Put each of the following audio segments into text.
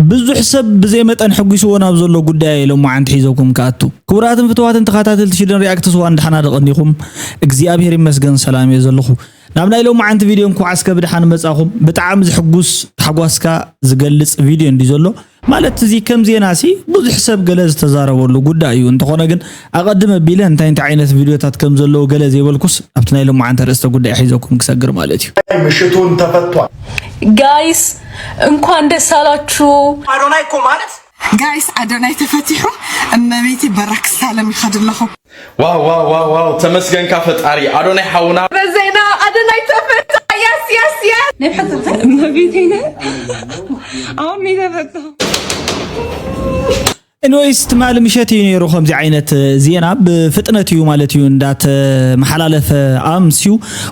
ብዙሕ ሰብ ብዘይ መጠን ሕጒስዎ ናብ ዘሎ ጉዳይ ኢሎም መዓንቲ ሒዘኩም ክኣቱ። ክቡራትን ፍትዋትን ተኸታተልቲ ሽደን ሪኣክትስ ዋን፣ ደሓና ዶ ቀኒኹም? እግዚኣብሔር ይመስገን ሰላም እየ ዘለኹ። ናብ ናይ ሎማዓንቲ ቪድዮ እንኳዕ እስከ ብደሓን መጻኹም። ብጣዕሚ ዝሕጉስ ታሕጓስካ ዝገልጽ ቪድዮ እንዲ ዘሎ። ማለት እዚ ከም ዜና ሲ ብዙሕ ሰብ ገለ ዝተዛረበሉ ጉዳይ እዩ። እንተኾነ ግን ኣቐድም ኣቢለ እንታይ እንታይ ዓይነት ቪድዮታት ከም ዘለዉ ገለ ዘይበልኩስ ኣብቲ ናይ ሎማዓንቲ ርእስተ ጉዳይ ሒዘኩም ክሰግር ማለት እዩ። ምሽቱን ተፈቷል። ጋይስ እንኳን ደስ አላችሁ። አዶናይ እኮ ማለት ጋይስ ኣዶናይ ተፈቲሑ። እመቤቴ በራክ ሳለም ይኸድ ኣለኹ። ዋው ዋው ዋው ዋው፣ ተመስገንካ ፈጣሪ። ኣዶናይ ሓውና። በዜና አዶናይ ተፈታ። የስ የስ የስ። እመቤቴ ነህ። አሁን ነው የተፈታው። ኤኒዌይስ ትማሊ ምሸት እዩ ነይሩ ከምዚ ዓይነት ዜና ብፍጥነት እዩ ማለት እዩ እንዳተመሓላለፈ ኣምስዩ።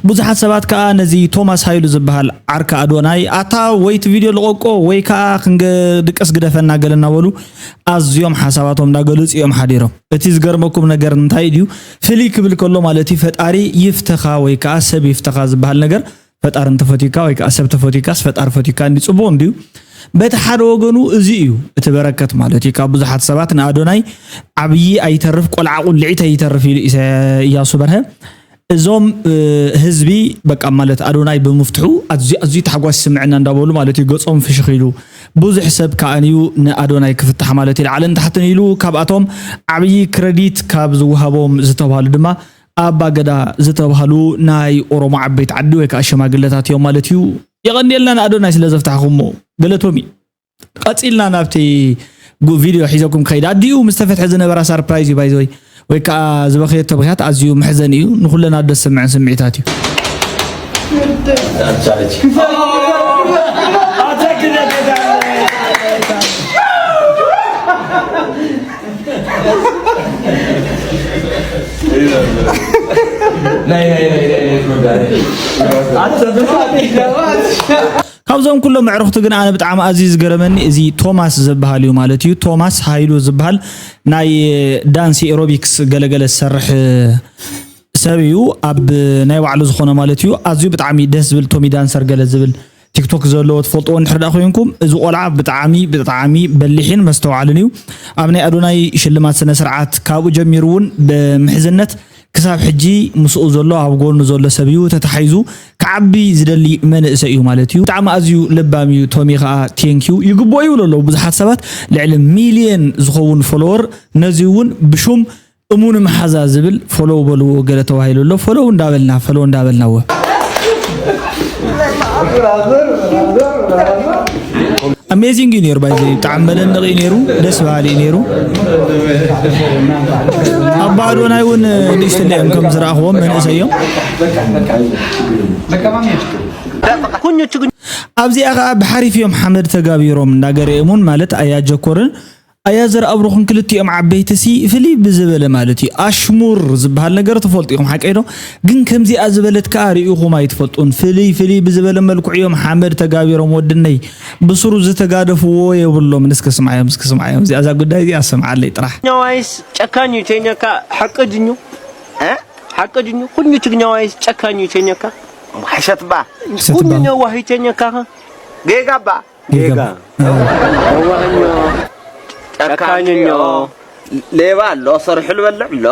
ብዙሓት ሰባት ከዓ ነዚ ቶማስ ሃይሉ ዝበሃል ዓርካ ኣዶናይ ኣታ ወይ እቲ ቪድዮ ልቐቆ ወይ ከዓ ክንድቅስ ግደፈና ገለ እናበሉ ኣዝዮም ሓሳባቶም እንዳገለፁ እዮም ሓዲሮም። እቲ ዝገርመኩም ነገር እንታይ ድዩ? ፍልይ ክብል ከሎ ማለት እዩ ፈጣሪ ይፍተኻ ወይ ከዓ ሰብ ይፍተኻ ዝበሃል ነገር ፈጣሪ እንተፈትዩካ ወይ ከዓ ሰብ ተፈትዩካስ ፈጣሪ ፈትዩካ እንዲ ፅቡቕ እንድዩ። በቲ ሓደ ወገኑ እዚ እዩ እቲ በረከት ማለት እዩ። ካብ ብዙሓት ሰባት ንኣዶናይ ዓብዪ ኣይተርፍ ቆልዓ ቁልዒት ኣይተርፍ ኢሉ ኢሰ- እያሱ በርሀ። እዞም እ፣ ህዝቢ በቃ ማለት ኣዶናይ ብምፍትሑ ኣዝዩ ኣዝዩ ታሕጓስ ይስምዐና እንዳበሉ ማለት እዩ ገፆም ፍሽኽ ኢሉ። ብዙሕ ሰብ ከኣንዩ ንኣዶናይ ክፍታሕ ማለት እዩ ላዕልን ታሕትን ኢሉ። ካብኣቶም ዓብዪ ክረዲት ካብ ዝወሃቦም ዝተባሃሉ ድማ ኣባ ገዳ ዝተባህሉ ናይ ኦሮሞ ዓበይቲ ዓዲ ወይ ከዓ ሸማግለታት እዮም ማለት እዩ። የቐንየልና ንኣዶናይ ስለ ዘፍታሕኹሞ ገለቶሚ። ቀፂልና ናብቲ ጉ- ቪድዮ ሒዘኩም ክኸይድ ኣዲኡ ምስ ተፈትሐ ዝነበራ ሳርፕራይዝ እዩ ባይዘወይ ወይ ከዓ ዝበኸየቶ ብክያት ኣዝዩ መሕዘኒ እዩ። ንኩለን ኣዶ ዝስምዐን ስምዒታት እዩ። ካብዞም ኩሎም ኣዕሩኽቲ ግን ኣነ ብጣዕሚ ኣዝዩ ዝገረመኒ እዚ ቶማስ ዝበሃል እዩ ማለት እዩ። ቶማስ ሃይሉ ዝበሃል ናይ ዳንስ ኤሮቢክስ ገለገለ ዝሰርሕ ሰብ እዩ። ኣብ ናይ ባዕሉ ዝኾነ ማለት እዩ። ኣዝዩ ብጣዕሚ ደስ ዝብል ቶሚ ዳንሰር ገለ ዝብል ቲክቶክ ዘለዎ ትፈልጥዎ እንድሕር ደኣ ኮይንኩም እዚ ቆልዓ ብጣዕሚ ብጣዕሚ በሊሕን መስተውዓልን እዩ። ኣብ ናይ ኣዶናይ ሽልማት ስነ ስርዓት ካብኡ ጀሚሩ እውን ብምሕዝነት ክሳብ ሕጂ ምስኡ ዘሎ ኣብ ጎኑ ዘሎ ሰብ እዩ ተታሒዙ ክዓቢ ዝደሊ መንእሰይ እዩ ማለት እዩ። ብጣዕሚ ኣዝዩ ለባም እዩ። ቶሚ ከዓ ቴንኪዩ ይግብኦ ይብሉ ኣለዉ ብዙሓት ሰባት። ልዕሊ ሚልየን ዝኸውን ፎሎወር ነዚ እውን ብሹም እሙን መሓዛ ዝብል ፎሎው በልዎ ገለ ተባሂሉ ኣሎ። ፎሎው እንዳበልና ፎሎው እንዳበልና ወ ኣሜዚንግ እዩ ነይሩ ባይዘ ብጣዕሚ መደነቕ እዩ ነይሩ። ደስ በሃሊ እዩ ነይሩ። ኣባ ኣዶናይ እውን ንእሽትለ እዮም ከም ዝረኣኽዎም መንእሰይ እዮም። ኣብዚኣ ከዓ ብሓሪፍ እዮም ሓመድ ተጋቢሮም እንዳገረኤሙን ማለት ኣያጀኮርን ኣያ ዘርኣብሩኽን ክልቲኦም ዓበይትሲ ፍልይ ብዝበለ ማለት እዩ ኣሽሙር ዝበሃል ነገር ትፈልጡ ኢኹም ሓቀይ ዶ? ግን ከምዚኣ ዝበለት ከኣ ርኢኹም ኣይትፈልጡን። ፍልይ ፍልይ ብዝበለ መልክዑ እዮም ሓመድ ተጋቢሮም ወድነይ ብስሩ ዝተጋደፍዎ የብሎምን። እስኪ ስምዓዮም እስኪ ስምዓዮም እዚኣ እዛ ጉዳይ እዚኣ ስምዓለይ ጥራሕ። ትግኛዋይስ ጨካኝ ተኛካ ሓቂ ድኙ ሓቂ ድኙ ኩሉ ትግኛዋይስ ጨካኝ ተኛካ ሕሸት ባ ኩሉ ነዋሂ ተኛካ ጌጋ ባ ጌጋ ነዋህኞ ጨካኝኞ ሌባ ኣሎ ሰርሑ ልበልዕ ኣሎ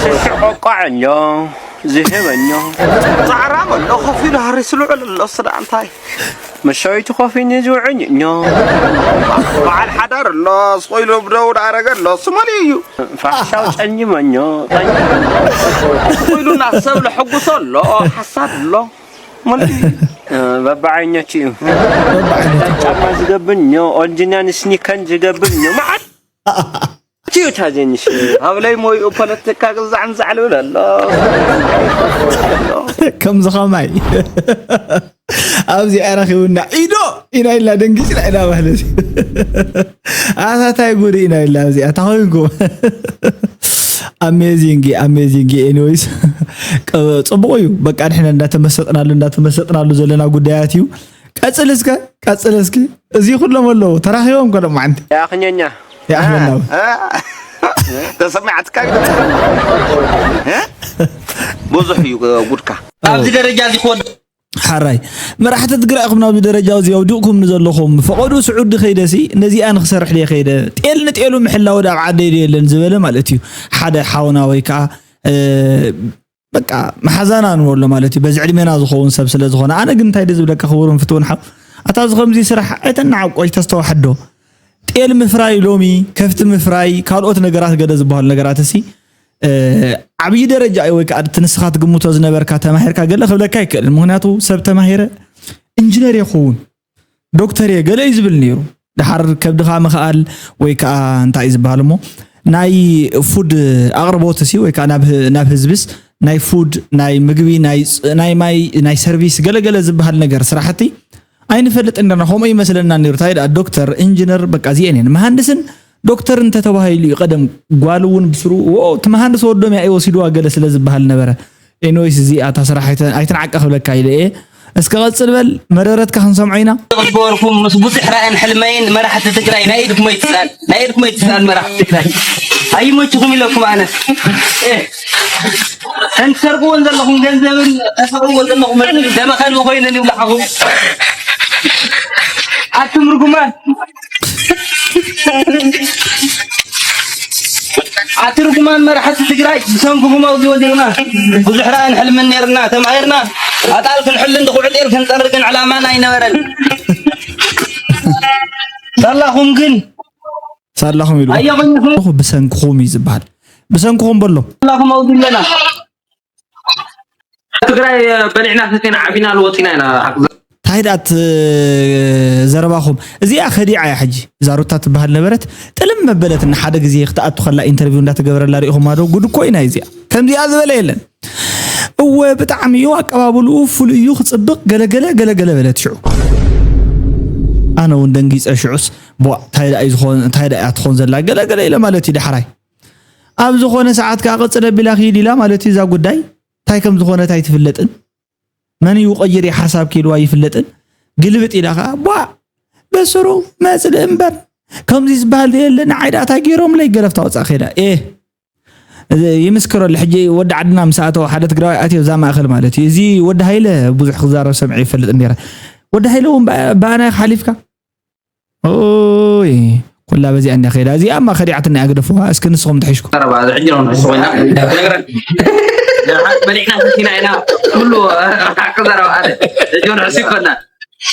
ሽሽቆቋዕኞ ዝህበኞ ፃዕራም ኣሎ ኮፍ ኢሉ ሃሪስ ልውዕል ኣሎ ስዳ እንታይ መሻዊቲ ኮፊኒ ዝውዕኝኞ በዓል ሓዳር ኣሎ ስቆይሉ ብደው ዳረገ ኣሎ ስመሊ እዩ ፋሕሻው ጠኝመኞ ኢሉና ሰብ ለሐጉሶ ኣሎ ሓሳድ ኣሎ በባዓይነቱ እዩ ጫማ ዝገብንዮ ኦንጅናን ስኒከን ዝገብንዮ መዓት እዩ ታዘንሽ ኣብ ላይ ሞይኡ ፖለቲካ ግዛዕን ዛዕልብል ኣሎ ከምዚ ኸማይ ኣብዚ ኣረኺቡና ኢዶ ኢና ኢልና ደንጊፅና ኢና ማለት እዩ ኣታታይ ጉድ ኢና ኢልና ኣብዚኣ ታኾይንኩም ኣሜዚንግ ኣሜዚንግ ኤኒዌይስ ጽቡቕ እዩ በቃ ንሕና እንዳተመሰጥናሉ እንዳተመሰጥናሉ ዘለና ጉዳያት እዩ ቀጽል እስከ ቀጽል እስኪ እዚ ኩሎም ኣለዉ ተራኺቦም ከሎም ማዓንቲ ያኽኘኛ ያኽለና ተሰሚዓትካ ብዙሕ እዩ ጉድካ ኣብዚ ደረጃ እዚ ክወድ ሓራይ መራሕቲ ትግራይ ኢኹም ናብዚ ደረጃ እዚ ኣውዲቕኩም ንዘለኹም፣ ፈቐዱ ስዑዲ ከይደሲ ነዚኣ ንክሰርሕ ድየ ከይደ፣ ጤል ንጤሉ ምሕላው ዳብ ዓደይ ድየ የለን ዝበለ ማለት እዩ። ሓደ ሓውና ወይ ከዓ በቃ መሓዛና ንበሎ ማለት እዩ። በዚ ዕድሜና ዝኸውን ሰብ ስለ ዝኾነ፣ ኣነ ግን እንታይ ድዝብለካ ክቡርን ፍትውን ሓው፣ ኣታ እዚ ከምዚ ስራሕ ኣይተናዓቆ፣ ኣይተስተዋሕዶ። ጤል ምፍራይ ሎሚ፣ ከፍቲ ምፍራይ፣ ካልኦት ነገራት ገለ ዝበሃሉ ነገራት እሲ ዓብዪ ደረጃ እዩ። ወይ ከዓ እቲ ንስኻ ትግምቶ ዝነበርካ ተማሂርካ ገለ ክብለካ ይክእል። ምክንያቱ ሰብ ተማሂረ ኢንጂነር ይኸውን፣ ዶክተር እየ ገለ እዩ ዝብል ነይሩ። ድሓር ከብድኻ ምኽኣል ወይ ከዓ እንታይ እዩ ዝበሃል እሞ ናይ ፉድ ኣቕርቦት እሲ ወይ ከዓ ናብ ህ- ናብ ህዝብስ ናይ ፉድ ናይ ምግቢ ናይ ፅ- ናይ ማይ ናይ ሰርቪስ ገለገለ ዝበሃል ነገር ስራሕቲ ኣይንፈልጥን ነርና። ከምኡ ይመስለና ነይሩ። እንታይ ደኣ ዶክተር ኢንጂነር በቃ እዚአን እየን። መሃንድስን ዶክተር እንተተባሂሉ እዩ ቀደም ጓል እውን ብስሩ ዎ እቲ መሃንድስ ወዶም እያ ወሲድዋ ገለ ስለ ዝበሃል ነበረ። ኤኒዌይስ እዚኣ እታ ስራሕ ኣይተ- ኣይትንዓቀ ክብለካ ኢለ እየ። እስከ ቀጽል በል መረረትካ ክንሰምዖ ኢና። ዝገበርኩም ምስ ብዙሕ ራእን ሕልመይን መራሕቲ ትግራይ ናይ ኢድኩም ኣይትስኣል፣ ናይ ኢድኩም ኣይትስኣል መራሕቲ ትግራይ ኣይመችኹም ኢለኩም ኣነ እ፣ እንትሰርቅዎ ዘለኹም ገንዘብን ተሰርቅዎ ዘለኹም መሰል ደመ ከልቢ ኮይነን ይብላዕኹም ኣቱም ርጉማን ኣቲ ርጉማን መራሕቲ ትግራይ ብሰንኩኹም ኣብዚ ወዲቕና ብዙሕ ራእን ሕልምን ነይርና ተማሂርና ኣጣል ክንሕልን ድኹዕ ጤል ክንፀርግን ዕላማና ኣይነበረን። ሳላኹም ግን ሳላኹም ኢሉ ኣየቐንኹም። ብሰንኩኹም እዩ ዝበሃል። ብሰንኩኹም በሎ። ሳላኹም ኣብዚ ኣለና። ትግራይ በሊዕና ሰቲና ዓቢና ልወፂና ኢና። ሓቂ እንታይ ደኣ እቲ ዘረባኹም እዚኣ ከዲዓ እያ። ሕጂ እዛ ሩታ ትበሃል ነበረት ጥልም መበለት እና ሓደ ግዜ ክትኣቱ ከላ ኢንተርቪው እንዳተገበረላ ሪኢኹማ ዶ? ጉድ እኮ ኢና እዚኣ ከምዚኣ ዝበለ የለን። እወ ብጣዕሚ እዩ ኣቀባብልኡ ፍሉይ እዩ ክፅብቕ ገለገለ ገለገለ በለት ሽዑ ኣነ እውን ደንጊፀ ሽዑስ ቦ እንታይ ደኣ እዩ ዝኾን እንታይ ደኣ እያ ትኾን ዘላ ገለገለ ኢለ ማለት እዩ ዳሕራይ ኣብ ዝኾነ ሰዓት ከዓ ቀፅለ ቢላ ክይድ ኢላ ማለት እዩ እዛ ጉዳይ እንታይ ከም ዝኾነት ኣይትፍለጥን መን እዩ ቀይሪ ሓሳብ ኪልዋ ይፍለጥን ግልብጥ ኢላ ከዓ ቧዕ በስሩ መፅልእ እምበር ከምዚ ዝበሃል የለ ንዓይ ዳእታ ገይሮምለይ ገለፍታ ወፃእ ከይዳ ኤ ይምስክረሉ ሕጂ ወዲ ዓድና ምስ ኣተወ ሓደ ትግራዋይ ኣትዮ እዛ ማእኸል ማለት እዩ እዚ ወዲ ሃይለ ብዙሕ ክዛረብ ሰምዐ ይፈልጥ ነረ ወዲ ሃይለ እውን ብኣና ሓሊፍካ ኦይ ኩላ በዚኣ እንዲያ ከይዳ እዚኣ እማ ከዲዓትና እያ ግደፍዋ እስኪ ንስኹም ትሕሽኩ ቀረባ ሕጂ ነው ንሕሱ ኮይና በሊዕና ሰቲና ኢና ኩሉ ሓቂ ዘረባ ኣለ ሕጂ ንሕሱ ይኮና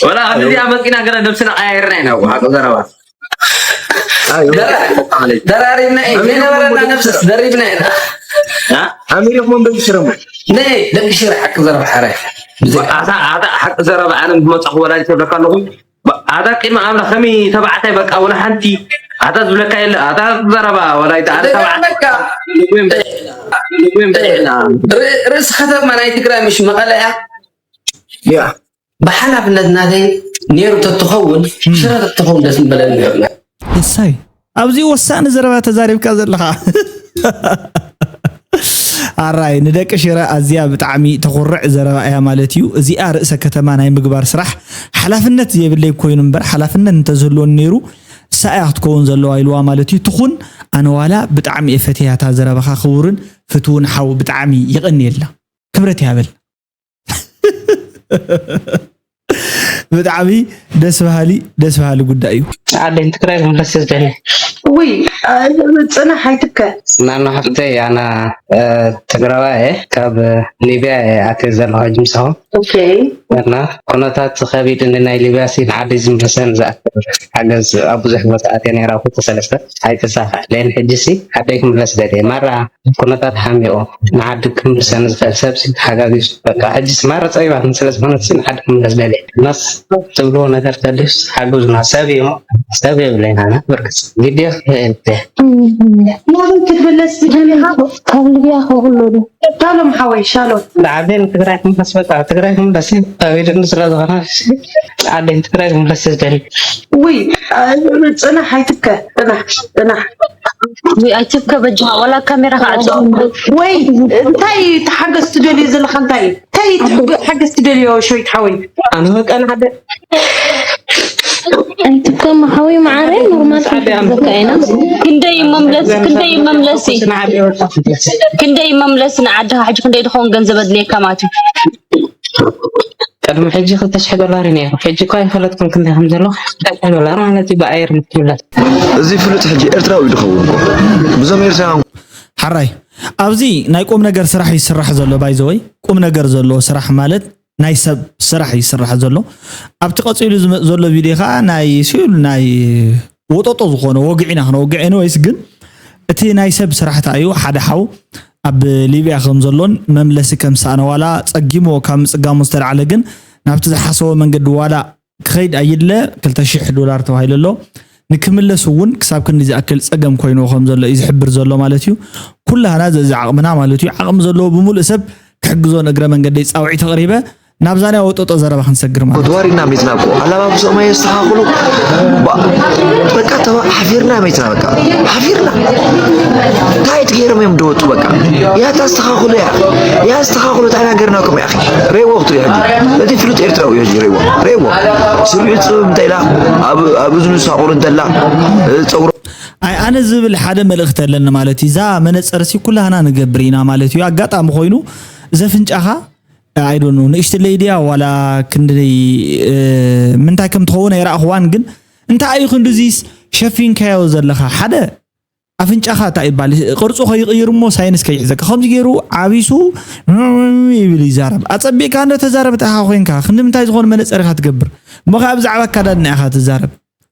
ወላ ከምዚኣ መፂና ገለ ነብስና ቀያይርና ኢና ሓቂ ዘረባ ደራሪብና እዩ ዘይነበረና ነብስስ ደሪብና ኢና ኣሚሪኹም በዚ ሽረሙ ደቂ ሽረ ሓቂ ዘረባ ሓራይ ኣታ ኣታ ሓቂ ዘረባ ኣነ ዝመጻኹ ወላዲት ይብለካ ኣለኹ ኣታ ቅድሚ ኣምላኽ ከመይ ተባዕታይ በቃ ወላ ሓንቲ ኣታ ዝብለካ የለ ኣታ ዘረባ ወላዲት ኣነ ተባዕታይ ርእሲ ከተማ ናይ ትግራይ ምሽ መቐለ እያ ብሓላፍነት ናተይ ነይሩ ተትኸውን ሽረ ተትኸውን ደስ ምበለኒ ነይሩ እሳይ ኣብዚ ወሳኒ ዘረባ ተዛሪብካ ዘለኻ ኣራይ ንደቂ ሽረ ኣዝያ ብጣዕሚ ተኹርዕ ዘረባ እያ ማለት እዩ እዚኣ ርእሰ ከተማ ናይ ምግባር ስራሕ ሓላፍነት የብለይ ኮይኑ እምበር ሓላፍነት እንተዝህልወን ነይሩ እሳ እያ ክትከውን ዘለዋ ኢልዋ ማለት እዩ ትኹን ኣነዋላ ብጣዕሚ እየ ፈትያታ ዘረባኻ ክቡርን ፍትውን ሓው ብጣዕሚ የቐንየልና ክብረት ይሃበልና ብጣዕሚ ደስ በሃሊ ደስ በሃሊ ጉዳይ እዩ። ዓደይ ትግራይ ክምለስ ዝደሊ ውይ ፅናሕ ኣይትከ ናኖ ሓፍተይ ኣና ትግራዋ እየ ካብ ሊብያ እየ ኣትየ ዘለኹ ሕጂ ምሳኹም ኦኬ እና ኩነታት ከቢድ እንዲ ናይ ሊብያ ሲ ንዓደይ ዝምለሰን ዝኣክል ሓገዝ ኣብ ብዙሕ ቦታ ኣትየ ነይረ ኣብ ክልተ ሰለስተ ኣይተሳካዕለየን ሕጂ ሲ ዓደይ ክምለስ ደልየ ማራ ኩነታት ሓሚቑ ንዓዲ ክምልሰኒ ዝኽእል ሰብ ሲ ተሓጋጊዙ በቃ ሕጂስ ማራ ፀቢባትኒ ስለ ዝኾነት ሲ ንዓዲ ክምለስ ደልየ እናስ ትብልዎ ነገር ተልዩስ ሓግዙና ሰብ እዩ እሞ ሰብ የብለይን ኣነ ብርግፅ ግዲ ክኽእል እየ ናበይ ክትምለስ ደሊኻ ካብ ልብያ ከውሎ ዶ ሻሎም ሓወይ ሻሎም ንዓዲ ንትግራይ ክምለስ በቃ ትግራይ ክምለስ እዩ ከቢድኒ ስለ ዝኾነ ንዓዲ ንትግራይ ክምለስ ዝደሊ ውይ ፅናሕ ኣይትከ ፅናሕ ፅናሕ ውይ ኣይትብከ በጃኻ ዋላ ካሜራ ክዓጽዎ ወይ እንታይ እዩ እቲ ሓገዝ ትደልዮ ዘለኻ እንታይ እዩ እንታይ እዩ እቲ ሓገዝ ትደልዮ ሸዊት ሓወይ ኣነ በቃ ንሓደ ኣይትብከ መሓዊ መዓረይ ኖርማል ሓገዘካ ኢና ክንደይ መምለስ ክንደይ መምለሲ ክንደይ መምለሲ ንዓድኻ ሕጂ ክንደይ ድኸውን ገንዘብ ኣድልየካ ማለት እዩ ቅድሚ ሕጂ ክልተ ሽሕ ዶላር እዩ ነይሩ። ሕጂ እኳ ኣይፈለጥኩን ክንደይ ከም ዘሎ። ክልተ ሽሕ ዶላር ማለት እዩ ብኣየር ምትብላስ። እዚ ፍሉጥ ሕጂ ኤርትራዊ እዩ ዝኸውን እኮ። ብዞም ኤርትራውያን ሓራይ ኣብዚ ናይ ቁም ነገር ስራሕ ይስራሕ ዘሎ። ባይዘወይ ቁም ነገር ዘሎ ስራሕ ማለት ናይ ሰብ ስራሕ ይስራሕ ዘሎ። ኣብቲ ቀፂሉ ዝመፅ ዘሎ ቪድዮ ከዓ ናይ ሲል ናይ ወጠጦ ዝኾነ ወግዒ ኢና ክነወግዕ። ኤኒወይስ ግን እቲ ናይ ሰብ ስራሕታ እዩ። ሓደ ሓው ኣብ ሊብያ ከም ዘሎን መምለሲ ከም ዝሰኣነ ዋላ ጸጊሞ ካብ ምጽጋሙ ዝተላዕለ ግን ናብቲ ዝሓሰቦ መንገዲ ዋላ ክኸይድ ኣይድለ ክልተ ሽሕ ዶላር ተባሂሉ ኣሎ። ንክምለስ እውን ክሳብ ክንዲ ዝኣክል ጸገም ኮይንዎ ከም ዘሎ እዩ ዝሕብር ዘሎ ማለት እዩ። ኩላህና ዘዚ ዓቕምና ማለት እዩ ዓቕሚ ዘለዎ ብምሉእ ሰብ ክሕግዞ ንእግረ መንገደይ ጻውዒት ኣቕሪበ ናብዛ ናይ ወጠጦ ዘረባ ክንሰግር ማለት እዩ። ተዋሪድና ሜትና እኮ ኣላባብሶም ኣየስተኻኽሉ። ባ- በቃ ተዋ ሓፊርና ሜትና በቃ ሓፊርና። እንታይ ትገይሮም እዮም ደወጡ በቃ። ያ ታስተኻኽሉ ያ ያ ኣስተኻኽሉ እንታይ ናገርናኩም ያ ረይዎ ክትሪ ሕጂ እቲ ፍሉጥ ኤርትራዊ እዩ ሕጂ ረይዎ ረይዎ ስሪዑ ፅብ እንተ ኢላ ኣብ ኣብ እዝኑ ሳቑር እንተላ ፀጉሮ ኣይ ኣነ ዝብል ሓደ መልእኽቲ ኣለኒ ማለት እዩ። እዛ መነፀር ሲ ኩላህና ንገብር ኢና ማለት እዩ። ኣጋጣሚ ኮይኑ ዘፍንጫኻ ኣይዶኑ ንእሽትለይ ድያ ዋላ ክንደይ ምንታይ ከም ትኸውን ኣይረኣኽዋን፣ ግን እንታይ እዩ ክንድዚስ ሸፊንካዮ ዘለኻ? ሓደ ኣፍንጫኻ እንታይ ይባል ቅርፁ ከይቕይር እሞ ሳይንስ ከይሕዘካ ከምዚ ገይሩ ዓቢሱ ይብል ይዛረብ። ኣፀቢቕካ እንደ ተዛረብ ተኻ ኮይንካ ክንዲ ምንታይ ዝኾነ መነፀር ኢኻ ትገብር እሞ ከዓ ብዛዕባ ኣካዳድና ኢኻ ትዛረብ።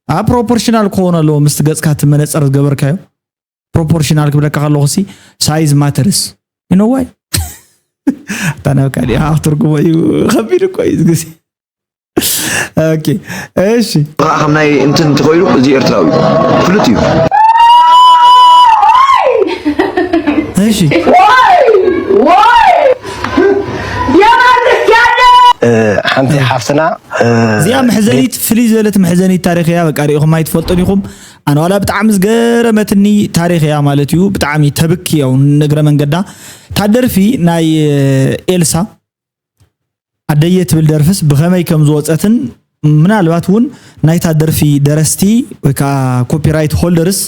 ኣብ ፕሮፖርሽናል ክኸውን ኣለዎ ምስቲ ገፅካ እቲ መነፀር ዝገበርካዮ። ፕሮፖርሽናል ክብለካ ከለኹ ሲ ሳይዝ ማተርስ you know why እታ ናብ ካሊእ ከዓ ክትርጉሞ እዩ ከቢድ እኮ እዩ ግዜ ኦኬ እሺ ከዓ ከም ናይ እንትን እንተኮይኑ እዚ ኤርትራዊ ፍሉጥ እዩ እሺ ሓንቲ ሓፍትና እዚኣ መሕዘኒት ፍልይ ዝበለት መሕዘኒት ታሪክ እያ በቃ ሪኢኹም ኣይትፈልጡን ኢኹም ኣነ ዋላ ብጣዕሚ ዝገረመትኒ ታሪክ እያ ማለት እዩ ብጣዕሚ ተብኪ ያው ንእግረ መንገዳ ታደርፊ ናይ ኤልሳ ኣደየ ትብል ደርፍስ ብኸመይ ከም ዝወፀትን ምናልባት እውን ናይታ ደርፊ ደረስቲ ወይ ከዓ ኮፒራይት ሆልደርስ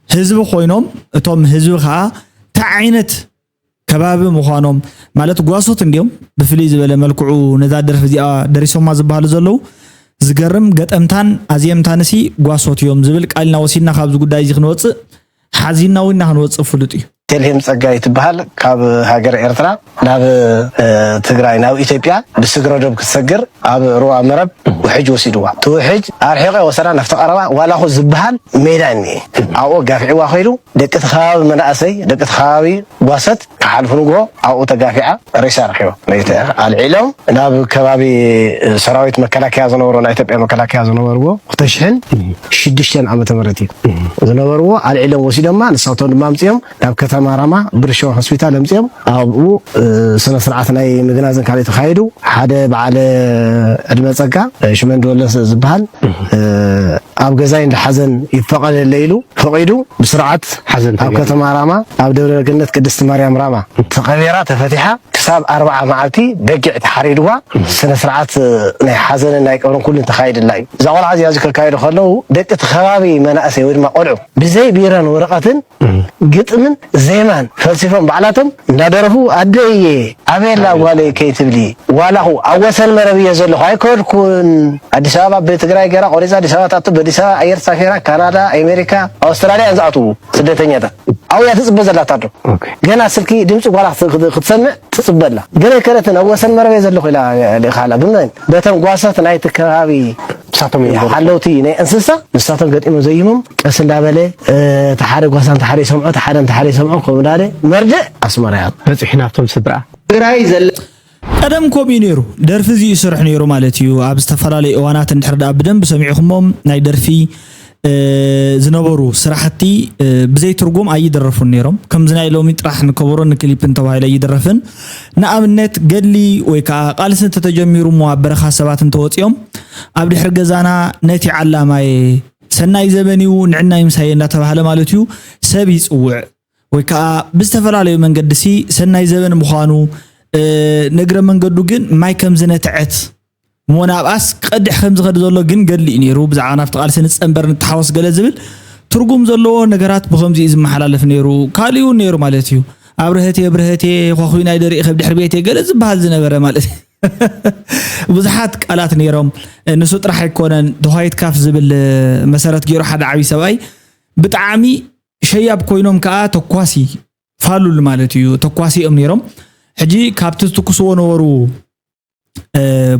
ህዝቢ ኮይኖም እቶም ህዝቢ ከዓ እንታይ ዓይነት ከባቢ ምዃኖም ማለት ጓሶት እንዲዮም ብፍልይ ዝበለ መልክዑ ነዛ ደርፊ እዚኣ ደሪሶማ ዝበሃሉ ዘለዉ ዝገርም ገጠምታን ኣዝየምታንሲ ጓሶት እዮም ዝብል ቃል ኢና ወሲድና ካብዚ ጉዳይ እዚ ክንወፅእ ሓዚንና እውን ኢና ክንወፅእ ፍሉጥ እዩ። ቤተልሔም ጸጋይ ትበሃል ካብ ሃገረ ኤርትራ ናብ ትግራይ ናብ ኢትዮጵያ ብስግረ ዶብ ክትሰግር ኣብ ሩባ መረብ ውሕጅ ወሲድዋ። እቲ ውሕጅ ኣርሒቑ ወሰዳ ናብቲ ቀረባ ዋላኹ ዝበሃል ሜዳ እኒኤ ኣብኡ ኣጋፊዕዋ ከይዱ ደቂ እቲ ከባቢ መናእሰይ ደቂ እቲ ከባቢ ጓሰት ክሓልፉ ንግሆ ኣብኡ ተጋፊዓ ሬሳ ረኺቦም። ለይቲ ኣልዒሎም ናብ ከባቢ ሰራዊት መከላከያ ዝነበሮ ናይ ኢትዮጵያ መከላከያ ዝነበርዎ ክልተ ሽሕን ሽዱሽተን ዓመተ ምህረት እዩ ዝነበርዎ ኣልዒሎም ወሲዶማ ንሳቶም ድማ ኣምፂኦም ናብ ከተማ ራማ ብርሾ ሆስፒታል ኣምፂኦም ኣብኡ ስነ ስርዓት ናይ ምግናዝን ካልእ ተካይዱ ሓደ በዓለ ዕድመ ፀጋ ሽመንዲ ወለሰ ዝበሃል ኣብ ገዛይ እንዳ ሓዘን ይፈቐደለይ ኢሉ ፈቒዱ ብስርዓት ሓዘን ኣብ ከተማ ራማ ኣብ ደብረ ገነት ቅድስቲ ማርያም ራማ ተቐቢራ ተፈቲሓ ክሳብ ኣርባዓ መዓልቲ በጊዕ ተሓሪድዋ ስነ ስርዓት ናይ ሓዘንን ናይ ቀብርን ኩሉ ተኻይድላ እዩ። እዛ ቆልዓ እዚኣ እዚ ከካይዱ ከለዉ ደቂ እቲ ከባቢ መናእሰይ ወይ ድማ ቆልዑ ብዘይ ቢረን ወረቐትን ግጥምን ዜማን ፈልሲፎም ባዕላቶም እንዳደረፉ ኣደየ ኣበየላ ጓለይ ከይትብሊ ዋላኹ ኣብ ወሰን መረብ እየ ዘለኹ ኣይከድኩን ኣዲስ ኣበባ ብትግራይ ገይራ ቆሪፃ ኣዲስ ኣበባ ትኣቱ በኣዲስ ኣበባ ኣየር ተሳፊራ ካናዳ ኣሜሪካ ኣውስትራልያ እየን ዝኣትዉ ስደተኛታት ኣብኡ እያ ትፅበ ዘላታ ዶ ገና ስልኪ ድምፂ ጓላ ክትሰምዕ ትፅበ ኣላ ገለ ከረትን ኣብ ወሰን መረብ እየ ዘለኹ ኢላ ልኢኻላ ብመን በተን ጓሶት ናይቲ ከባቢ ንሳቶም እዮም ዝደርፉ። ሓለውቲ ናይ እንስሳ ንሳቶም ገጢሞም ዘይሞም ቀስ እንዳበለ እቲ ሓደ ጓሳ እንተ ሓደ ይሰምዖ እቲ ሓደ እንተ ሓደ ይሰምዖ ከምኡ እንዳለ መርድእ ኣስመራ እያ። በፂሑ ናብቶም ስድራ። ትግራይ ዘለ ቀደም ከምኡ እዩ ነይሩ ደርፊ እዚ ይስርሕ ነይሩ ማለት እዩ ኣብ ዝተፈላለዩ እዋናት እንድሕር ደኣ ብደንብ ሰሚዕኹሞም ናይ ደርፊ ዝነበሩ ስራሕቲ ብዘይ ትርጉም ኣይድረፉን ነይሮም። ከምዚ ናይ ሎሚ ጥራሕ ንከበሮን ንክሊፕን ተባሂሉ ኣይድረፍን። ንኣብነት ገድሊ ወይ ከዓ ቃልሲ እንተተጀሚሩ እሞ ኣብ በረኻ ሰባት እንተወፂኦም ኣብ ድሕሪ ገዛና ነቲ ዓላማየ ሰናይ ዘበን እዩ ንዕናይ ምሳየ እንዳተባህለ ማለት እዩ ሰብ ይፅውዕ ወይ ከዓ ብዝተፈላለዩ መንገዲ ሲ ሰናይ ዘበን ምዃኑ ንእግረ መንገዱ ግን ማይ ከምዝነትዐት እሞ ናብኣስ ክቐድሕ ከም ዝኸድ ዘሎ ግን ገድሊ እዩ ነይሩ። ብዛዕባ ናብቲ ቃልሲ ንፀንበር ንተሓወስ ገለ ዝብል ትርጉም ዘለዎ ነገራት ብኸምዚ እዩ ዝመሓላለፍ ነይሩ። ካልእ እውን ነይሩ ማለት እዩ። ኣብርሀቴ ኣብርሀቴ ኳኹይ ናይ ደርኢ ከብድሕሪ ቤቴ ገለ ዝበሃል ዝነበረ ማለት እዩ። ብዙሓት ቃላት ነይሮም። ንሱ ጥራሕ ኣይኮነን፣ ዋይት ካፍ ዝብል መሰረት ገይሩ ሓደ ዓብዪ ሰብኣይ ብጣዕሚ ሸያብ ኮይኖም ከዓ ተኳሲ ፋሉል ማለት እዩ፣ ተኳሲ እዮም ነይሮም። ሕጂ ካብቲ ዝትኩስዎ ነበሩ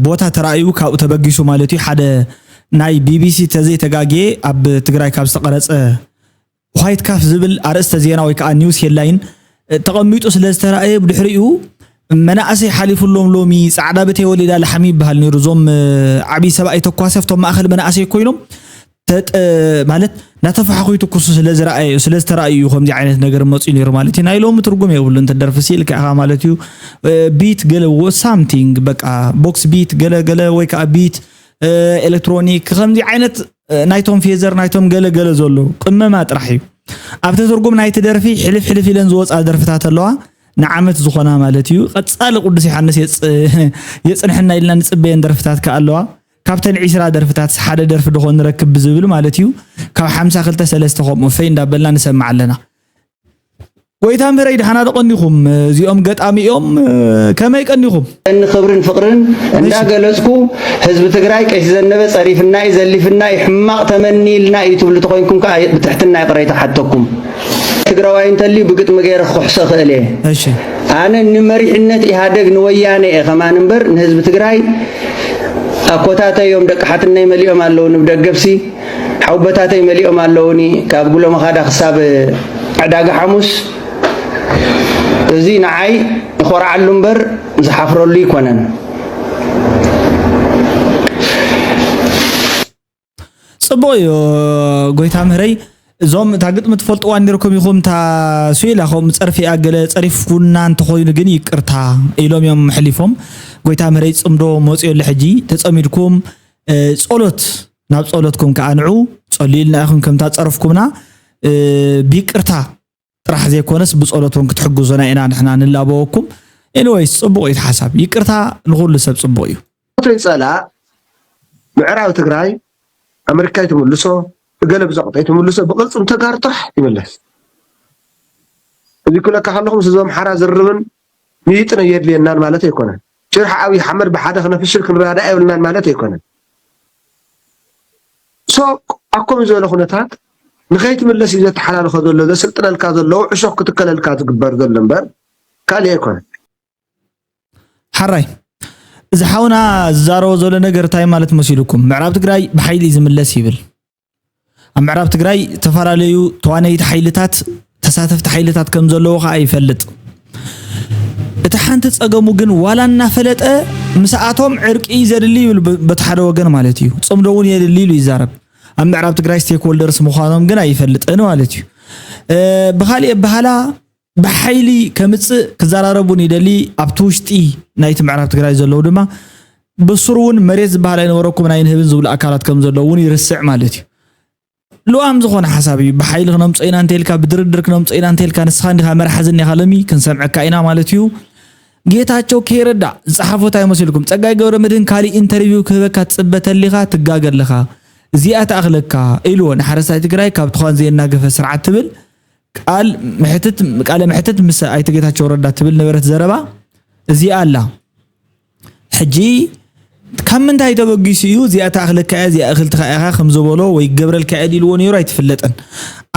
ቦታ ተራእዩ፣ ካብኡ ተበጊሱ ማለት እዩ። ሓደ ናይ ቢቢሲ ተዘይተጋግየ ኣብ ትግራይ ካብ ዝተቐረፀ ዋይት ካፍ ዝብል ኣርእስተ ዜና ወይ ከዓ ኒውስ ሄድላይን ተቐሚጡ ስለ ዝተራእየ፣ ብድሕሪኡ መናእሰይ ሓሊፉሎም ሎሚ ፃዕዳ ብተይ ወሊዳ ላሕሚ ይበሃል ነይሩ። እዞም ዓብዪ ሰብኣይ ተኳሲ ኣብቶም ማእኸል መናእሰይ ኮይኖም ተጠ ማለት ናተፋሓኹ ይትኩሱ ስለ ዝረኣየ ስለ ዝተራእዩ እዩ ከምዚ ዓይነት ነገር መፅኡ ነይሩ ማለት እዩ። ናይ ሎሚ ትርጉም የብሉን። እንተ ደርፊ ስኢልካ ኢኻ ማለት እዩ። ቢት ገለ ሳምቲንግ በቃ ቦክስ ቢት ገለ ገለ ወይ ከዓ ቢት ኤሌክትሮኒክ ከምዚ ዓይነት ናይቶም ፌዘር ናይቶም ገለ ገለ ዘሎ ቅመማ ጥራሕ እዩ። ኣብቲ ትርጉም ናይቲ ደርፊ ሕልፍ ሕልፍ ኢለን ዝወፃ ደርፍታት ኣለዋ። ንዓመት ዝኾና ማለት እዩ። ቀፃሊ ቅዱስ ዮሃንስ የፅንሐና ኢልና ንፅበየን ደርፍታት ከ ኣለዋ። ካብተን ዒስራ ደርፍታት ሓደ ደርፊ ድኾን ንረክብ ብዝብል ማለት እዩ። ካብ ሓምሳ ክልተ ሰለስተ ከምኡ ፈይ እንዳበልና ንሰምዕ ኣለና። ጎይታ ምህረይ ድሓና ዶ ቀኒኹም? እዚኦም ገጣሚ እዮም። ከመይ ቀኒኹም? እኒ ክብርን ፍቕርን እንዳገለፅኩ ህዝቢ ትግራይ ቀይሲ ዘነበ ፀሪፍና እዩ ዘሊፍና እዩ ሕማቕ ተመኒ ኢልና እዩ ትብሉ ተኾይንኩም ከዓ ብትሕትና ይቕሬታ ሓተኩም። ትግራዋይ እንተልዩ ብግጥሚ ገይረ ክኽሕሶ እኽእል እየ። እሺ ኣነ ንመሪሕነት ኢህኣደግ ንወያነ እየ ከማን እምበር ንህዝቢ ትግራይ ኣኮታተይ እዮም ደቂ ሓትነይ መሊኦም ኣለዉ ንብደገብሲ ሓውበታተይ መሊኦም ኣለዉኒ ካብ ጉሎ መኻዳ ክሳብ ዕዳጋ ሓሙስ እዚ ንዓይ እኾርዓሉ እምበር ዝሓፍረሉ ኣይኮነን። ፅቡቕ እዩ ጎይታ ምህረይ። እዞም እታ ግጥሚ ትፈልጥዋ ነርኩም ኢኹም እታ ስኢላ ከምኡ ፀርፊ እያ ገለ ፀሪፍኩና እንተኾይኑ ግን ይቅርታ ኢሎም እዮም ሕሊፎም። ጎይታ ምህረይ ፅምዶ መፅዮ ኣሎ ሕጂ ተፀሚድኩም እ፣ ጸሎት ናብ ጸሎትኩም ከኣ ንዑ ጸልዩልና ኢኹም ከምታ ጸረፍኩምና እ፣ ብይቅርታ ጥራሕ ዘይኮነስ ብጸሎት እውን ክትሕግዙና ኢና ንሕና ንላበወኩም። ኤኒወይስ ጽቡቕ እዩ እቲ ሓሳብ። ይቅርታ ንኹሉ ሰብ ጽቡቕ እዩ። ሞት ወይ ጸላእ ምዕራብ ትግራይ ኣመሪካ ይትምልሶ እገለ ብዘቕጠ ይትምልሶ ብቕልፅም ተጋሩ ጥራሕ ይምለስ። እዚ ክብለካ ከለኹ ምስ እዞም ሓራ ዝርርብን ምይጥን ኣየድልየናን ማለት ኣይኮነን። ሽርሒ ኣብይ ሓመድ ብሓደ ክነፍሽል ክንረዳዳእ የብልናን ማለት ኣይኮነን። ሶ ኣብ ከምዚ ዝበለ ኩነታት ንኸይትምለስ እዩ ዘተሓላልኾ ዘሎ ዘስልጥነልካ ዘሎ ዕሾኽ ክትከለልካ ዝግበር ዘሎ እምበር ካሊእ ኣይኮነን። ሓራይ እዚ ሓውና ዝዛረቦ ዘሎ ነገር እንታይ ማለት መሲሉኩም? ምዕራብ ትግራይ ብሓይሊ እዩ ዝምለስ ይብል። ኣብ ምዕራብ ትግራይ ዝተፈላለዩ ተዋነይቲ ሓይልታት ተሳተፍቲ ሓይልታት ከም ዘለዎ ከዓ ይፈልጥ። እቲ ሓንቲ ፀገሙ ግን ዋላ እናፈለጠ ምስኣቶም ዕርቂ እዩ ዘድሊ ይብል በቲ ሓደ ወገን ማለት እዩ። ፅምዶ እውን የድሊ ኢሉ ይዛረብ። ኣብ ምዕራብ ትግራይ ስቴክሆልደርስ ምዃኖም ግን ኣይፈልጥን ማለት እዩ። ብካሊእ ኣበሃላ ብሓይሊ ከምፅእ ክዘራረብ እውን ይደሊ። ኣብቲ ውሽጢ ናይቲ ምዕራብ ትግራይ ዘለዉ ድማ ብስሩ እውን መሬት ዝበሃል ኣይነበረኩምን ኣይንህብን ዝብሉ ኣካላት ከም ዘለዉ እውን ይርስዕ ማለት እዩ። ልዋም ዝኾነ ሓሳብ እዩ። ብሓይሊ ክነምፅኦ ኢና እንተልካ፣ ብድርድር ክነምፅኦ ኢና እንተልካ፣ ንስኻ እንዲኻ መራሒ ዝኒኻ ሎሚ ክንሰምዐካ ኢና ማለት እዩ። ጌታቸው ከይረዳእ ዝፀሓፎ እንታይ መሲልኩም? ፀጋይ ገብረ መድህን ካሊእ ኢንተርቪው ክህበካ ትፅበ ተሊኻ ትጋገ ኣለኻ። እዚኣ ትኣኽለካ ኢልዎ ንሓረስታይ ትግራይ ካብ ትዃን ዘየናገፈ ስርዓት ትብል ቃል ምሕትት ቃለ ምሕትት ምስ ኣይተ ጌታቸው ረዳ ትብል ነበረት ዘረባ እዚኣ ኣላ። ሕጂ ካብ ምንታይ ተበጊሱ እዩ እዚኣ ትኣኽለካ እያ እዚኣ እኽልትኻ ኢኻ ከም ዝበሎ ወይ ገብረልካ እያ ኢልዎ ነይሩ ኣይትፍለጥን።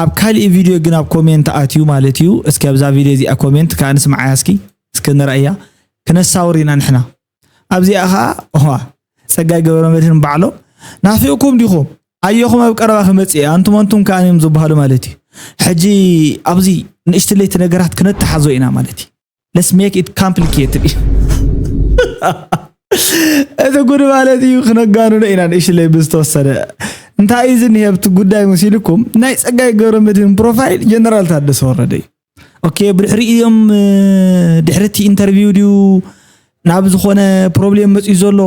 ኣብ ካሊእ ቪድዮ ግን ኣብ ኮሜንት ኣትዩ ማለት እዩ። እስኪ ኣብዛ ቪድዮ እዚኣ ኮሜንት ከዓ ንስምዓያ እስኪ እስኪ ንረእያ ክነሳውር ኢና ንሕና። ኣብዚኣ ኸዓ እዋ ፀጋይ ገብረ መድህን ባዕሎም ናፊቕኩም ዲኹም? ኣየኹም ኣብ ቀረባ ክመፅእ እየ ኣንቱም ኣንቱም ከኣ እዮም ዝበሃሉ ማለት እዩ። ሕጂ ኣብዚ ንእሽትለይቲ ነገራት ክነተሓዞ ኢና ማለት እዩ። Let's make it complicated እዩ። እቲ ጉድ ማለት እዩ ክነጋንኖ ኢና ንእሽትለይ ብዝተወሰነ እንታይ እዩ ዝኒሄ ኣብቲ ጉዳይ መሲልኩም ናይ ፀጋይ ገብረ መድህን ፕሮፋይል ጀነራል ታደሰ ወረደ እዩ። ኦኬ ብድሕሪ እዮም ድሕሪ እቲ ኢንተርቪው ድዩ ናብ ዝኾነ ፕሮብሌም መፅዩ ዘሎ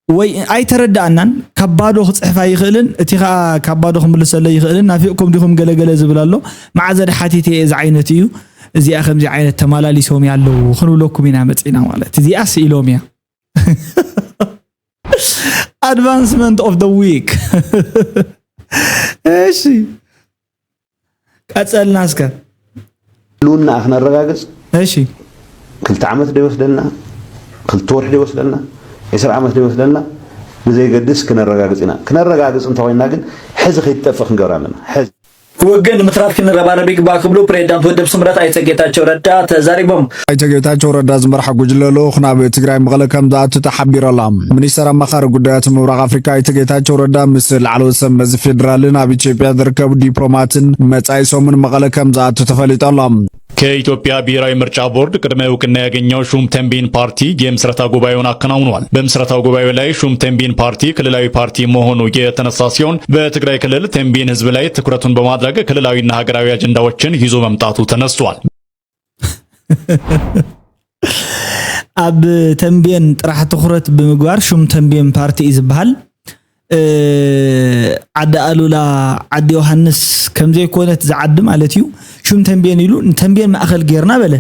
ወይ ኣይተረዳእናን። ካብ ባዶ ክፅሕፍ ኣይኽእልን እቲ ከዓ ካብ ባዶ ክምልሰለይ ይኽእልን ናፊቕኩም ዲኹም ገለገለ ዝብል ኣሎ። መዓዘ ድሓቲት እየ እዚ ዓይነት እዩ እዚኣ ከምዚ ዓይነት ተማላሊሶም ያለው ክንብለኩም ኢና መፂና ማለት እዚኣ ስኢሎም እያ። Advancement of the week። እሺ ቀፀልና እስከ ህልውና ክነረጋግፅ እሺ ክልተ ዓመት ዶ ይወስደልና ክልተ ወርሒ ዶ ይወስደልና፣ ዕስራ ዓመት ዶ ይወስደልና፣ ብዘይገድስ ክነረጋግጽ ኢና። ክነረጋግጽ እንተኾይንና ግን ሕዚ ከይትጠፍእ ክንገብራ ኣለና። ሕዚ። ክወግእ ንምትራፍ ክንረባረብ ይግባእ ክብሉ ፕሬዚዳንት ውድብ ስምረት ኣይተ ጌታቸው ረዳ ተዛሪቦም። ኣይተ ጌታቸው ረዳ ዝመርሓ ጉጅለ ልኡኽ ናብ ትግራይ መቐለ ከም ዝኣቱ ተሓቢሩ ኣሎ። ሚኒስተር ኣማኻሪ ጉዳያት ምብራቕ ኣፍሪካ ኣይተ ጌታቸው ረዳ ምስ ላዕለዎት ሰብ መዚ ፌዴራልን ኣብ ኢትዮጵያ ዝርከቡ ዲፕሎማትን መጻኢ ሰሙን መቐለ ከም ዝኣቱ ተፈሊጡ ኣሎ። ከኢትዮጵያ ብሔራዊ ምርጫ ቦርድ ቅድመ እውቅና ያገኘው ሹም ተንቤን ፓርቲ የምስረታ ጉባኤውን አከናውኗል። በምስረታው ጉባኤው ላይ ሹም ተንቤን ፓርቲ ክልላዊ ፓርቲ መሆኑ የተነሳ ሲሆን በትግራይ ክልል ተንቤን ህዝብ ላይ ትኩረቱን በማድረግ ክልላዊና ሀገራዊ አጀንዳዎችን ይዞ መምጣቱ ተነስቷል። ኣብ ተንቤን ጥራሕ ትኹረት ብምግባር ሹም ተንቤን ፓርቲ እዩ ዝበሃል። ዓዲ ኣሉላ ዓዲ ዮሃንስ ከምዘይኮነት ዝዓዲ ማለት እዩ። ሹም ተንቤን ኢሉ ንተንቤን ማእኸል ጌርና በለ።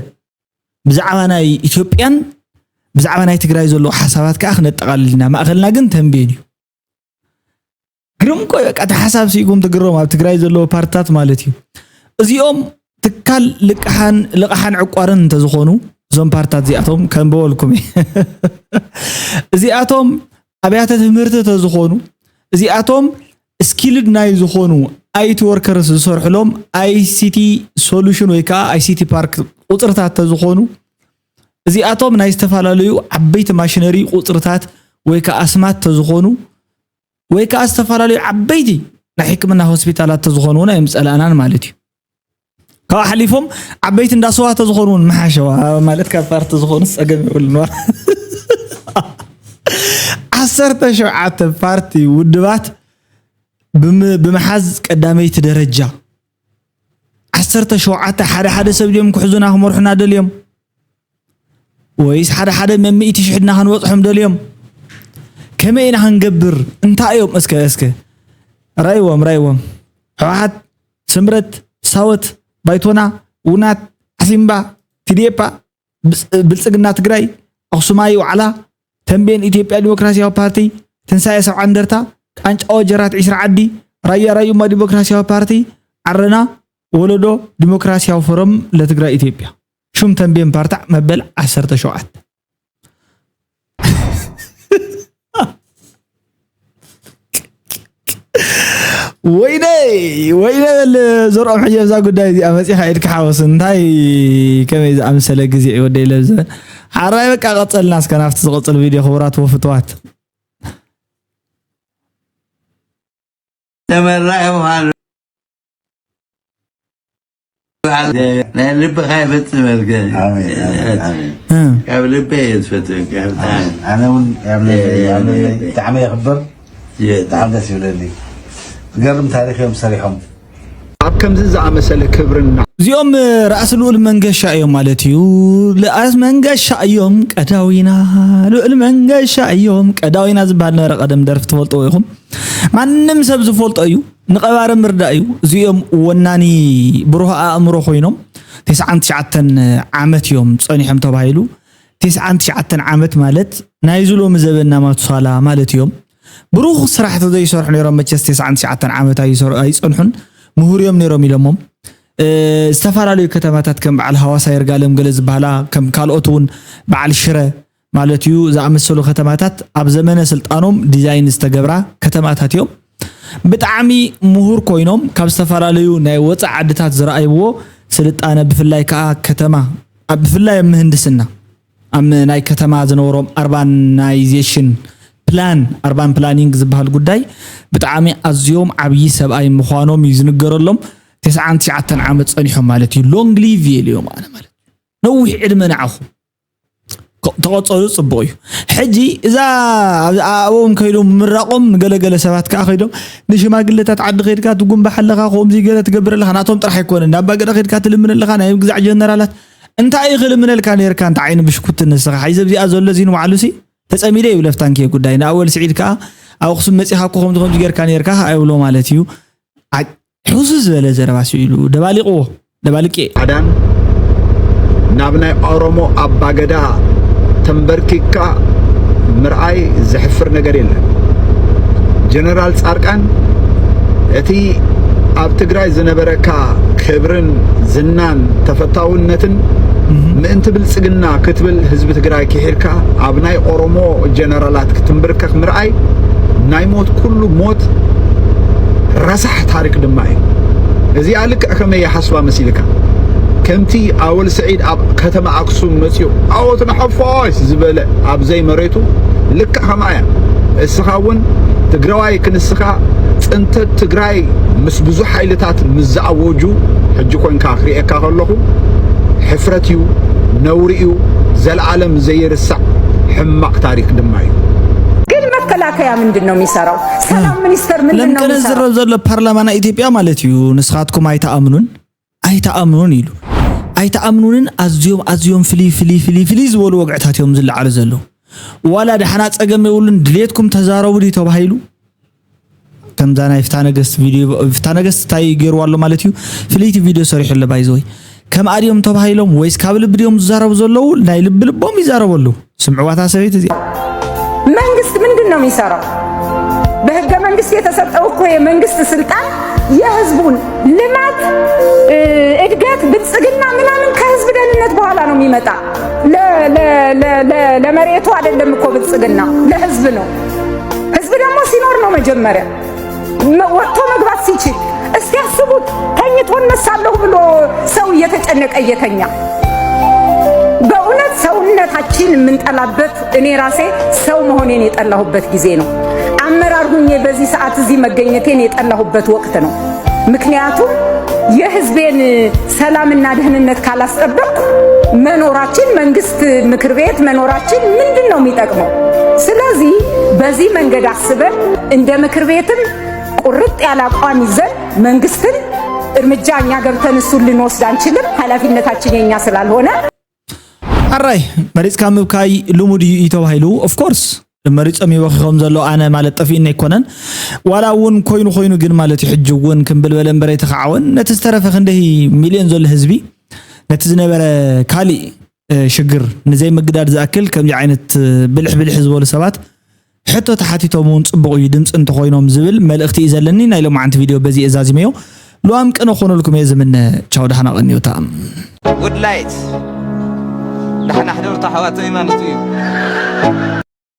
ብዛዕባ ናይ ኢትዮጵያን ብዛዕባ ናይ ትግራይ ዘለዉ ሓሳባት ከዓ ክነጠቓልል ኢና። ማእኸልና ግን ተንቤን እዩ። ግርም እኮ እዩ። በቃ እቲ ሓሳብ ስኢኩም ትግረሙ ኣብ ትግራይ ዘለዉ ፓርትታት ማለት እዩ። እዚኦም ትካል ልቃሓን ልቓሓን ዕቋርን እንተዝኾኑ እዞም ፓርትታት እዚኣቶም ከም በወልኩም እየ። እዚኣቶም ኣብያተ ትምህርቲ ተዝኾኑ እዚኣቶም ስኪልድ ናይ ዝኾኑ ኣይቲ ወርከርስ ዝሰርሕሎም ኣይሲቲ ሶሉሽን ወይ ከዓ ኣይሲቲ ፓርክ ቁፅርታት ተዝኾኑ እዚኣቶም ናይ ዝተፈላለዩ ዓበይቲ ማሽነሪ ቁፅርታት ወይ ከዓ ኣስማት ተዝኾኑ ወይ ከዓ ዝተፈላለዩ ዓበይቲ ናይ ሕክምና ሆስፒታላት ተዝኾኑ እውን ኣይምፀላእናን ማለት እዩ። ካብ ኣሕሊፎም ዓበይቲ እንዳስዋ ተዝኾኑ እውን ምሓሸዋ ማለት ካብ ፓርቲ ዝኾኑ ፀገም የብሉን። ዓሰርተ ሸውዓተ ፓርቲ ውድባት ብምሓዝ ቀዳመይቲ ደረጃ ዓሰርተ ሸውዓተ ሓደ ሓደ ሰብ ድዮም ክሕዙና ክመርሑና ደልዮም ወይስ ሓደ ሓደ መምእቲ ሽሕድና ክንበፅሖም ደልዮም? ከመይ ኢና ክንገብር? እንታይ እዮም? እስከ እስከ ራይዎም ራይዎም ህወሓት፣ ስምረት፣ ሳወት፣ ባይቶና፣ ውናት፣ ዓሲምባ፣ ቲዴፓ፣ ብልጽግና ትግራይ፣ ኣኽሱማይ ዋዕላ፣ ተንቤን ኢትዮጵያ ዲሞክራሲያዊ ፓርቲ፣ ትንሳኤ ሰብዓ እንደርታ፣ ቃንጫ ወጀራት ዒስራ ዓዲ፣ ራያ ራዩማ ዲሞክራሲያዊ ፓርቲ፣ ዓረና፣ ወለዶ ዲሞክራሲያዊ ፎረም ለትግራይ ኢትዮጵያ። ሹም ተንቤን ፓርታዕ መበል ዓሰርተ ሸውዓተ። ወይነይ ወይነ በል ዘርኦም ሕጂ ኣብዛ ጉዳይ እዚኣ መፂኻ ኢድካ ሓወስ እንታይ ከመይ ዝኣምሰለ ግዜ እዩ ወደይ ለብዘበን ሓራይ በቃ ቀፀልና እስከ ናብቲ ዝቐፅል ቪድዮ ክቡራት ወፍትዋት ተመራቂ ምዃን ናይ ልብኻ ይፈፅመልካ። ካብ ልበይ እየ ዝፈትወካ። ኣነ እውን ብጣዕሚ የኽብር። ብጣዕሚ ደስ ይብለኒ። ዝገርም ታሪኽ እዮም ሰሪሖም። ኣብ ከምዚ ዝኣመሰለ ክብርና። እዚኦም ራእሲ ልኡል መንገሻ እዮም ማለት እዩ። ልኣስ መንገሻ እዮም ቀዳዊና፣ ልኡል መንገሻ እዮም ቀዳዊና ዝበሃል ነበረ ቀደም ደርፊ ትፈልጥዎ ኢኹም። ማንም ሰብ ዝፈልጦ እዩ፣ ንቐባሪ ምርዳእ እዩ። እዚኦም ወናኒ ብሩህ ኣእምሮ ኮይኖም ተስዓን ትሽዓተን ዓመት እዮም ጸኒሖም ተባሂሉ። ተስዓን ትሽዓተን ዓመት ማለት ናይዚ ሎሚ ዘበንና ማቱሳላ ማለት እዮም። ብሩኽ ስራሕ ተዘይሰርሑ ነይሮም መቸስ ተስዓን ትሽዓተን ዓመት ኣይሰር- ኣይጸንሑን። ምሁር እዮም ነይሮም ኢሎሞም። እ፣ ዝተፈላለዩ ከተማታት ከም በዓል ሃዋሳ ይርጋለም ገለ ዝበሃላ ከም ካልኦት እውን በዓል ሽረ ማለት እዩ ዝኣመሰሉ ከተማታት ኣብ ዘመነ ስልጣኖም ዲዛይን ዝተገብራ ከተማታት እዮም። ብጣዕሚ ምሁር ኮይኖም ካብ ዝተፈላለዩ ናይ ወፃእ ዓድታት ዝረኣይዎ ስልጣነ ብፍላይ ከዓ ከተማ ኣብ ብፍላይ ኣብ ምህንድስና ኣብ ናይ ከተማ ዝነበሮም ኣርባናይዜሽን ፕላን ኣርባን ፕላኒንግ ዝበሃል ጉዳይ ብጣዕሚ ኣዝዮም ዓብዪ ሰብኣይ ምዃኖም እዩ ዝንገረሎም። ተስዓን ትሽዓተን ዓመት ፀኒሖም ማለት እዩ። ሎንግ ሊቭ የልዮም ኣነ ማለት ነዊሕ ዕድመ ንዓኹም። ተቐጸሉ ጽቡቕ እዩ። ሕጂ እዛ ኣብኦም ከይዶም ምራቖም ንገለገለ ሰባት ከኣ ከይዶም ንሽማግለታት ዓዲ ከይድካ ትጉንባሕ ኣለኻ፣ ከምዚ ገለ ትገብር ኣለኻ። ናቶም ጥራሕ ኣይኮነን። ናብ ባገዳ ከይድካ ትልምን ኣለኻ፣ ናይ ምግዛዕ ጀነራላት እንታይ እዩ ክልምነልካ ነይርካ? እንተ ዓይኒ ብሽኩቲ ንስኻ ሓይዘ ኣብዚኣ ዘሎ እዚ ንባዕሉሲ ተጸሚደ ይብለ ፍታንኪ ጉዳይ ንኣወል ስዒድ ከኣ ኣብ ኣኽሱም መጺኻ እኮ ከምዚ ከምዚ ጌርካ ነይርካ ኣይብሎ ማለት እዩ። ሕውስ ዝበለ ዘረባ ስኢሉ ደባሊቕዎ ደባልቄ። ኣዳን ናብ ናይ ኦሮሞ ኣባገዳ ተንበርኪካ ምርኣይ ዘሕፍር ነገር የለን። ጀነራል ጻርቃን እቲ ኣብ ትግራይ ዝነበረካ ክብርን ዝናን ተፈታውነትን ምእንቲ ብልጽግና ክትብል ህዝቢ ትግራይ ክሒድካ ኣብ ናይ ኦሮሞ ጀነራላት ክትንብርከኽ ምርኣይ ናይ ሞት ኩሉ ሞት ረሳሕ ታሪክ ድማ እዩ። እዚኣ ልክዕ ከመይ ይሓስባ መሲልካ? ከምቲ ኣወል ስዒድ ኣብ ከተማ ኣክሱም መጺኡ ዓወት ንሓፋሽ ዝበለ ኣብ ዘይመሬቱ ልክዕ ከምኣ እያ። እስኻ እውን ትግራዋይ ክንስኻ ጽንተት ትግራይ ምስ ብዙሕ ሓይልታት ምስ ዝኣወጁ ሕጂ ኮንካ ክርእየካ ከለኹ ሕፍረት እዩ፣ ነውሪ እዩ፣ ዘለኣለም ዘይርሳዕ ሕማቕ ታሪክ ድማ እዩ። ግን መከላከያ ምንድን ነው የሚሰራው? ሰላም ሚኒስተር ምንድን ነው ለምቀነ የሚሰራው? ዝረብ ዘሎ ፓርላማና ኢትዮጵያ ማለት እዩ። ንስኻትኩም ኣይተኣምኑን ኣይተኣምኑን ኢሉ ኣይተኣምኑንን ኣዝዮም ኣዝዮም ፍልይ ፍልይ ፍልይ ፍልይ ዝበሉ ወግዕታት እዮም ዝለዓሉ ዘለዉ። ዋላ ደሓና ጸገም የብሉን፣ ድሌትኩም ተዛረቡ ድዩ ተባሂሉ? ከምዛ ናይ ፍትሐ ነገስት ቪድዮ፣ ፍትሐ ነገስት እንታይ ገይርዋ ኣሎ ማለት እዩ? ፍልይቲ ቪድዮ ሰሪሑ ኣሎ። ባይዘወይ ከምኣ ድዮም ተባሂሎም ወይስ ካብ ልቢ ድዮም ዝዛረቡ ዘለዉ? ናይ ልቢ ልቦም ይዛረቡ ኣለዉ። ስምዕዋታ ሰበይቲ እዚኣ። መንግስት ምንድን ነው የሚሰራው? በህገ መንግስት የተሰጠው እኮ የመንግስት ስልጣን የህዝቡን ልማት፣ እድገት፣ ብልጽግና ምናምን ከህዝብ ደህንነት በኋላ ነው የሚመጣ። ለመሬቱ አይደለም እኮ ብልጽግና፣ ለህዝብ ነው። ህዝብ ደግሞ ሲኖር ነው መጀመሪያ። ወጥቶ መግባት ሲችል እስቲ ያስቡት። ተኝቶ እነሳለሁ ብሎ ሰው እየተጨነቀ እየተኛ። በእውነት ሰውነታችን የምንጠላበት፣ እኔ ራሴ ሰው መሆኔን የጠላሁበት ጊዜ ነው። አመራር ሁኜ በዚህ ሰዓት እዚህ መገኘቴን የጠላሁበት ወቅት ነው። ምክንያቱም የህዝቤን ሰላምና ደህንነት ካላስጠበቅኩ መኖራችን፣ መንግስት ምክር ቤት መኖራችን ምንድን ነው የሚጠቅመው? ስለዚህ በዚህ መንገድ አስበን እንደ ምክር ቤትም ቁርጥ ያለ አቋም ይዘን መንግስትን እርምጃ እኛ ገብተን እሱን ልንወስድ አንችልም፣ ኃላፊነታችን የኛ ስላልሆነ። ኣራይ መሪፅካ ምብካይ ልሙድ እዩ እዩ ተባሂሉ። ኦፍኮርስ መሪፆም ይበኪ ከም ዘሎ ኣነ ማለት ጠፊእኒ ኣይኮነን። ዋላ እውን ኮይኑ ኮይኑ ግን ማለት እዩ ሕጂ እውን ክምብል በለ እምበር ኣይተኸዓወን። ነቲ ዝተረፈ ክንደይ ሚልዮን ዘሎ ህዝቢ ነቲ ዝነበረ ካሊእ ሽግር ንዘይምግዳድ ዝኣክል ከምዚ ዓይነት ብልሕ ብልሕ ዝበሉ ሰባት ሕቶ ተሓቲቶም እውን ፅቡቕ እዩ ድምፂ እንተኮይኖም ዝብል መልእኽቲ እዩ ዘለኒ። ናይ ሎማዓንቲ ቪድዮ በዚ እዛዚመዮ። ልዋም ቅነ ኮነልኩም እየ ዝምነ። ቻው፣ ደሓና ቀንዮታ። ውድላይት ደሓና ሕደሩ ኣሕዋተይ ማለት እዩ።